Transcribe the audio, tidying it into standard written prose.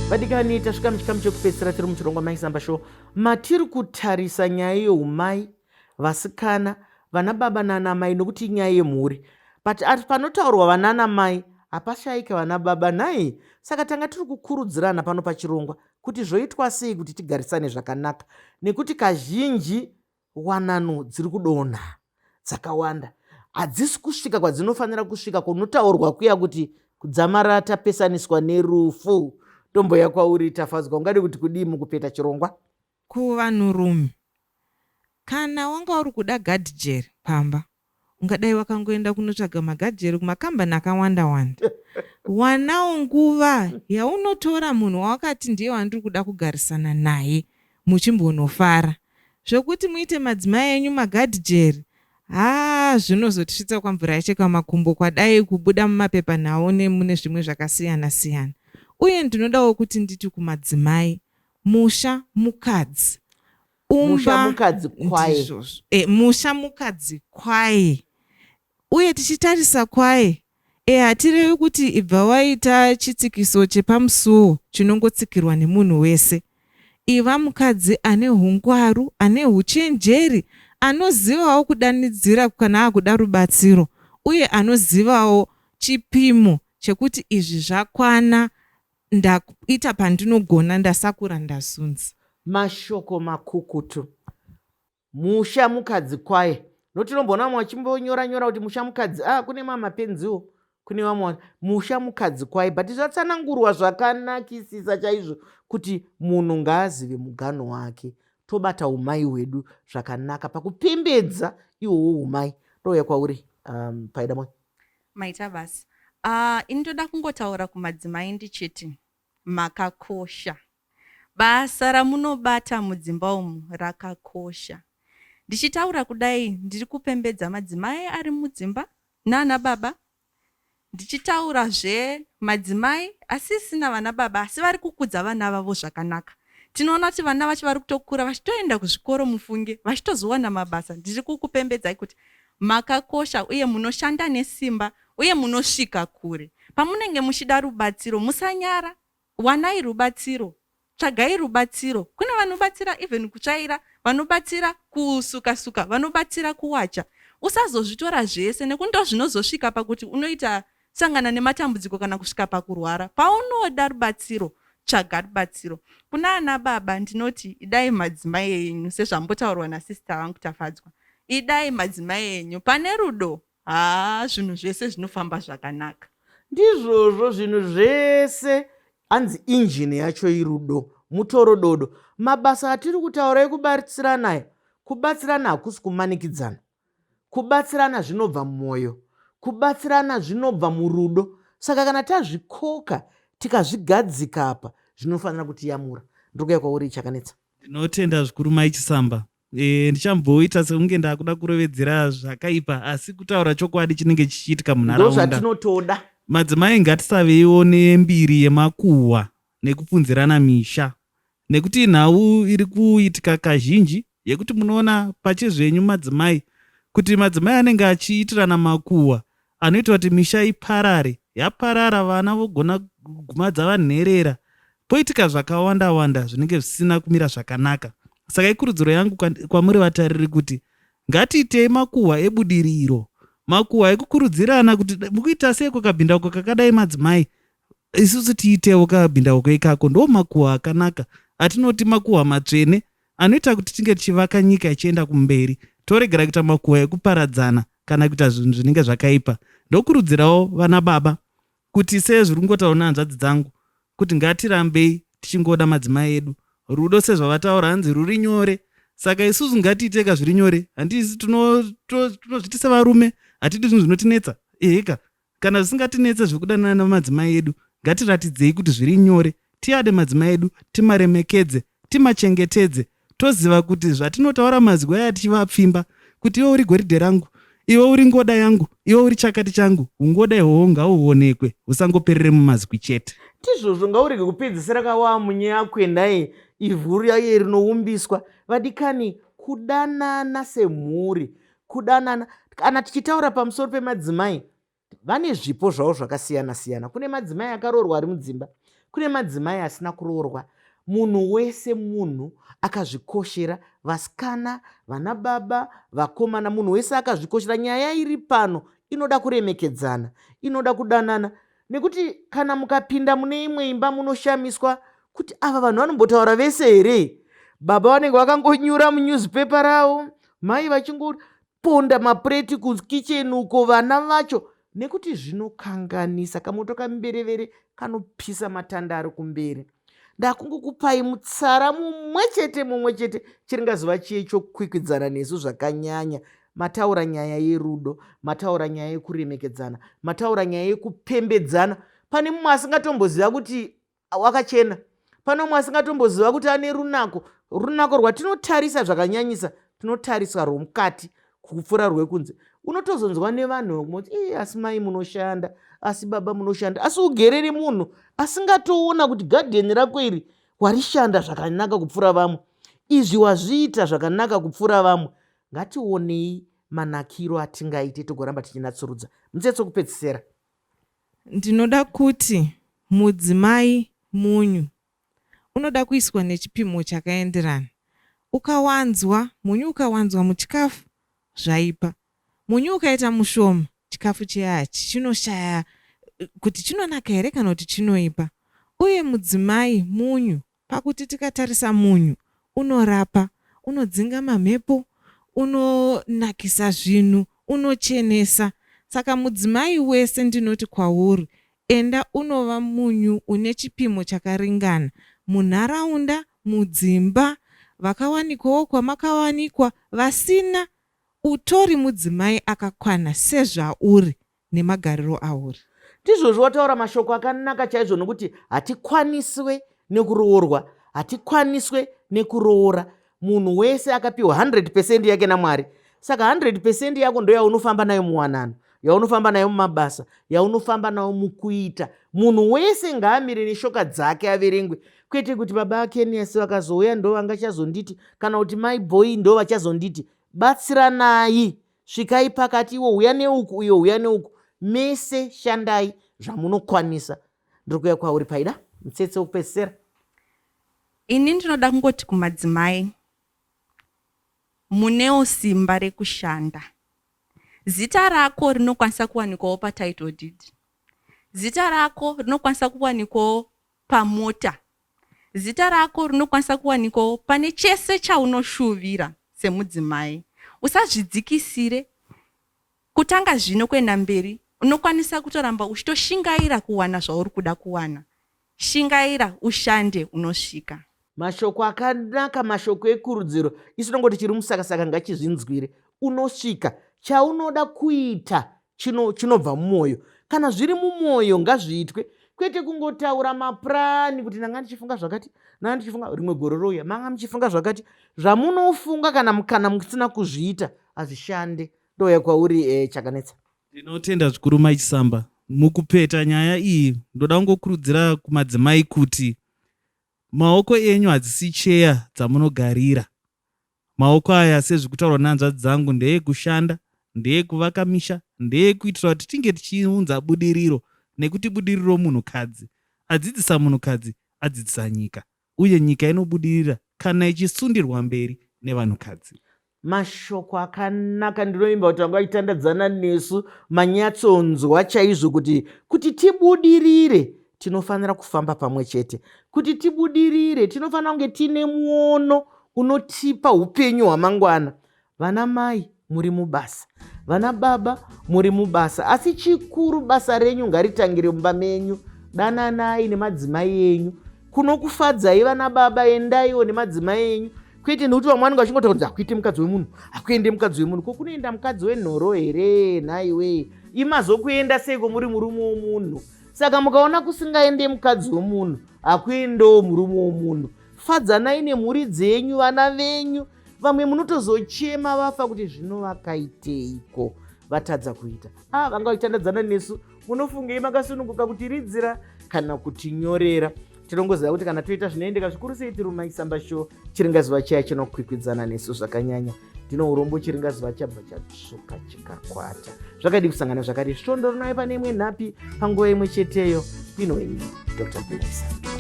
Vadikani, tasvika muchikamu chekupedzisira tiri muchirongwa Maisamba Show, matiri kutarisa nyaya yeumai, vasikana, vana baba nanamai, nokuti inyaya yemhuri. But panotaurwa vananamai hapashaike vana baba nhai. Saka tanga tiri kukurudzirana pano pachirongwa kuti zvoitwa sei kuti tigarisane zvakanaka, nekuti kazhinji wanano dziri kudonha dzakawanda hadzisi kusvika kwadzinofanira kusvika, kunotaurwa kuya kuti kudzamara tapesaniswa nerufu. Tomboya kwauri, Tafadzwa, ungade kuti kudii mukupeta chirongwa? Kuvanhurume, kana wanga uri kuda gadhijeri pamba, ungadai wakangoenda kunotsvaga magadhijeri kumakambani akawanda wanda. Wanawo nguva yaunotora munhu wawakati ndiye wandiri kuda kugarisana naye, muchimbonofara. Zvokuti muite madzimai enyu magadhijeri, haa, zvinozotisvitsa kwamvura yacheka makumbo, kwadai kubuda mumapepanhau nemune zvimwe zvakasiyana siyana. Uye ndinodawo kuti nditi kumadzimai, musha mukadzi, musha mukadzi kwaye. Ndizvozvo. Musha mukadzi kwaye. Uye tichitarisa kwaye, hatirevi kuti ibva waita chitsikiso chepamusuwo chinongotsikirwa nemunhu wese. Iva mukadzi ane ungwaru, ane uchenjeri, anozivawo kudanidzira kana akuda rubatsiro, uye anozivawo chipimo chekuti izvi zvakwana, ndaita pandinogona, ndasakura, ndazunza. Mashoko makukutu. Musha mukadzi kwaye. Notinomboona vamwe vachimbonyora nyora kuti musha mukadzi, kune mamwe mapenziwo, kune vamwe musha mukadzi kwaye, but zvatsanangurwa zvakanakisisa chaizvo kuti munhu ngaazive mugano wake. Tobata umai hwedu zvakanaka pakupembedza ihwohwo umai. Ndouya kwauri, Paida Moyo. Maita basa. Ini ndoda kungotaura kumadzimai ndichiti makakosha. Basa ramunobata mudzimba umu rakakosha. Ndichitaura kudai ndiri kupembedza madzimai ari mudzimba nana baba. Ndichitaurazve madzimai asisina vana baba asi vari kukudza vana vavo zvakanaka. Tinoona kuti vana vacho vari kutokura vachitoenda kuzvikoro, mufunge, vachitozowana mabasa. Ndiri kukupembedzai kuti makakosha uye munoshanda nesimba uye munosvika kure. Pamunenge muchida rubatsiro, musanyara, wanai rubatsiro, tsvagai rubatsiro. Kune vanobatsira even kutsvaira, vanobatsira kusuka-suka, vanobatsira kuwacha. Usazozvitora zvese nekuti ndozvinozosvika pakuti unoita sangana nematambudziko kana kusvika pakurwara. Paunoda rubatsiro, tsvaga rubatsiro. Kuna ana baba ndinoti idai madzimai enyu sezvambotaurwa nasista vangu Tafadzwa. Idai madzimai enyu, pane rudo, haa, zvinhu zvese zvinofamba zvakanaka. Ndizvozvo, zvinhu zvese hanzi injini yacho irudo, mutoro dodo. Mabasa atiri kutaura ekubatsirana aya, kubatsirana hakusi kumanikidzana. Kubatsirana zvinobva mumwoyo, kubatsirana zvinobva murudo. Saka kana tazvikoka tikazvigadzika apa, zvinofanira kutiyamura. Ndiri kuuya kwauri, Chakanetsa. Ndinotenda zvikuru Mai Chisamba. Ndichamboita sekunge ndakuda kurovedzera zvakaipa, asi kutaura chokwadi chinenge chichiitika munharaunda. Ndozvatinotoda. Madzimai ngatisaveiwo nembiri yemakuhwa nekupunzirana misha, nekuti nhau iri kuitika kazhinji yekuti munoona pachezvenyu madzimai kuti madzimai anenge achiitirana makuhwa anoita kuti misha iparare. Yaparara, vana vogona kuguma dzava nherera, poitika zvakawanda wanda zvinenge zvisina kumira zvakanaka. Saka ikurudziro yangu kwamuri vatariri kuti ngatiitei makuhwa ebudiriro, makuhwa ekukurudzirana kuti mukuita sei kwakabhindauko kakadai madzimai, isusu tiitewo kabhindauko ikako. Ndo makuhwa akanaka atinoti makuhwa matsvene anoita kuti tinge tichivaka nyika ichienda kumberi, toregera kuita makuhwa ekuparadzana kana kuita zvinhu zvinenge zvakaipa. Ndokurudzirawo vana baba kuti sezviri kungotaura nehanzvadzi dzangu kuti ngatirambei tichingoda madzimai edu. Rudo sezvavataura hanzi ruri nyore, saka isusu ngatiiteka zviri nyore. Handisi tinozviti sevarume hatidi zvinhu zvinotinetsa? Eheka, kana zvisingatinetse zvekudanana namadzimai edu, ngatiratidzei kuti zviri nyore, tiade madzimai edu, timaremekedze, timachengetedze, toziva kuti zvatinotaura mazwi aya tichivapfimba kuti iwe uri goridhe rangu, iwe uri ngoda yangu, iwe uri chakati changu, ungoda ihwohwo ngauonekwe, husangoperere mumazwi chete. Ndizvozvo, ngaurege kupedzisira kawamunyakwe nhai, ivhu riye rinoumbiswa. Vadikani, kudanana semhuri, kudanana kana tichitaura pamusoro pemadzimai, vane zvipo zvavo zvakasiyana siyana. Kune madzimai akaroorwa ari mudzimba, Kune madzimai asina kuroorwa. Munhu wese munhu akazvikoshera, vasikana, vana baba, vakomana, munhu wese akazvikoshera. Nyaya iri pano inoda kuremekedzana, inoda kudanana nekuti kana mukapinda mune imwe imba munoshamiswa kuti ava vanhu vanombotaura vese here? Baba vanenge vakangonyura munewspaper ravo, mai vachingoponda mapureti kukicheni uko, vana vacho nekuti zvinokanganisa. Kamoto kamberevere kanopisa matanda ari kumberi. Ndakungokupai mutsara mumwe chete mumwe chete chiringazuva chiye chokukwikwidzana nesu zvakanyanya. Mataura nyaya yerudo, mataura nyaya yekuremekedzana, mataura nyaya yekupembedzana. Pane mumwe asingatomboziva kuti wakachena, pane mumwe asingatomboziva kuti ane runako. Runako rwatinotarisa zvakanyanyisa tinotarisa rwomukati kupfuura rwekunze. Unotozonzwa nevanhu vekuti ii asi mai munoshanda, asi baba munoshanda, asi ugere nemunhu asingatoona kuti gadheni rako iri warishanda zvakanaka kupfuura vamwe, izvi wazviita zvakanaka kupfuura vamwe. Ngationei manakiro atingaite togoramba tichinatsurudza. Mutsetse wekupedzisera. Ndinoda kuti mudzimai munyu unoda kuiswa nechipimo chakaenderana. Ukawanzwa, munyu ukawanzwa muchikafu zvaipa. Munyu ukaita mushoma chikafu chiyachi chinoshaya kuti chinonaka here kana kuti chinoipa. Uye mudzimai munyu Pakuti tikatarisa munyu unorapa, unodzinga mamhepo, unonakisa zvinhu, unochenesa. Saka mudzimai wese ndinoti kwauri enda unova munyu une chipimo chakaringana munharaunda, mudzimba, vakawanikwawo kwamakawanikwa, vasina, utori mudzimai akakwana sezvauri nemagariro auri. Ndizvozvo wataura mashoko akanaka chaizvo nokuti hatikwaniswe nekuroorwa, hatikwaniswe nekuroora. Munhu wese akapiwa 100 percent yake naMwari. Saka 100 percent yako ndoyaunofamba nayo muwanano, yaunofamba nayo mumabasa, yaunofamba nayo mukuita. Munhu wese ngaamire neshoka dzake averengwe, kwete kuti baba aKenias vakazouya ndo vangachazonditi kana kuti mai Boy ndo vachazonditi. Batsiranai Svikai pakati, iwe huya neuku, uyo huya neuku, mese shandai zvamunokwanisa. Ndiri kuuya kwauri Paida, mutsetse wekupedzisira. Ini ndinoda kungoti kumadzimai, munewo simba rekushanda. Zita rako rinokwanisa kuwanikwawo patitle deed. Zita rako rinokwanisa kuwanikwawo pamota. Zita rako rinokwanisa kuwanikwawo pane chese chaunoshuvira semudzimai. Usazvidzikisire. Kutanga zvino kuenda mberi, unokwanisa kutoramba uchitoshingaira kuwana zvauri kuda kuwana. Shingaira ushande unosvika. Mashoko akanaka, mashoko ekurudziro. Isu tinongoti chiri musakasaka ngachizvinzwire. Unosvika. Chaunoda kuita chino chinobva mumwoyo. Kana zviri mumwoyo ngazviitwe kwete kungotaura mapurani kuti ndanga ndichifunga zvakati, ndanga ndichifunga rimwe gore rouya manga muchifunga zvakati. Zvamunofunga kana kana musina kuzviita hazvishande. Ndouya kwauri eh, Chakanetsa. Ndinotenda zvikuru Mai Chisamba. Mukupeta nyaya iyi ndoda kungokurudzira kumadzimai kuti maoko enyu hadzisi cheya dzamunogarira. Maoko aya sezvikutaurwa nehanzvadzi dzangu ndeekushanda, ndeekuvaka misha, ndeekuitira kuti tinge tichiunza budiriro nekuti budiriro munhukadzi. Adzidzisa munhukadzi adzidzisa nyika uye nyika inobudirira kana ichisundirwa mberi nevanhukadzi. Mashoko akanaka ndinovimba kuti vanga vachitandadzana nesu manyatsonzwa chaizvo kuti kuti tibudirire tinofanira kufamba pamwe chete. Kuti tibudirire tinofanira kunge tiine muono unotipa upenyu hwamangwana. Vana mai muri mubasa, vana baba muri mubasa, asi chikuru basa renyu ngaritangire mumba menyu. Dananai nemadzimai enyu kunokufadzai vana baba, endaiwo nemadzimai enyu kwete nekuti vamwe vanenge vachingotaura kuti hakuite mukadzi wemunhu, hakuende mukadzi wemunhu. Ko kunoenda mukadzi wenhoro here nhaiwe? Imazokuenda seiko muri murume womunhu? Saka mukaona kusingaende mukadzi wemunhu, hakuendewo murume womunhu. Fadzanai nemhuri dzenyu, vana venyu. Vamwe munotozochema vafa kuti zvino vakaiteiko vatadza kuita. Ah, vanga vachitandadzana nesu, munofungei makasununguka kutiridzira kana kutinyorera? Tinongoziva kuti kana toita zvinoendeka zvikuru sei tiri muMaisamba Show, chiringazuva chiya chinokwikwidzana nesu zvakanyanya. Ndino urombo chiringazuva chabva chatsvuka chikakwata. Zvakadii kusangana zvakadii svondo rinouya pane imwe nhapi panguva imwe cheteyo. Ndini wenyu Dr. Blesser.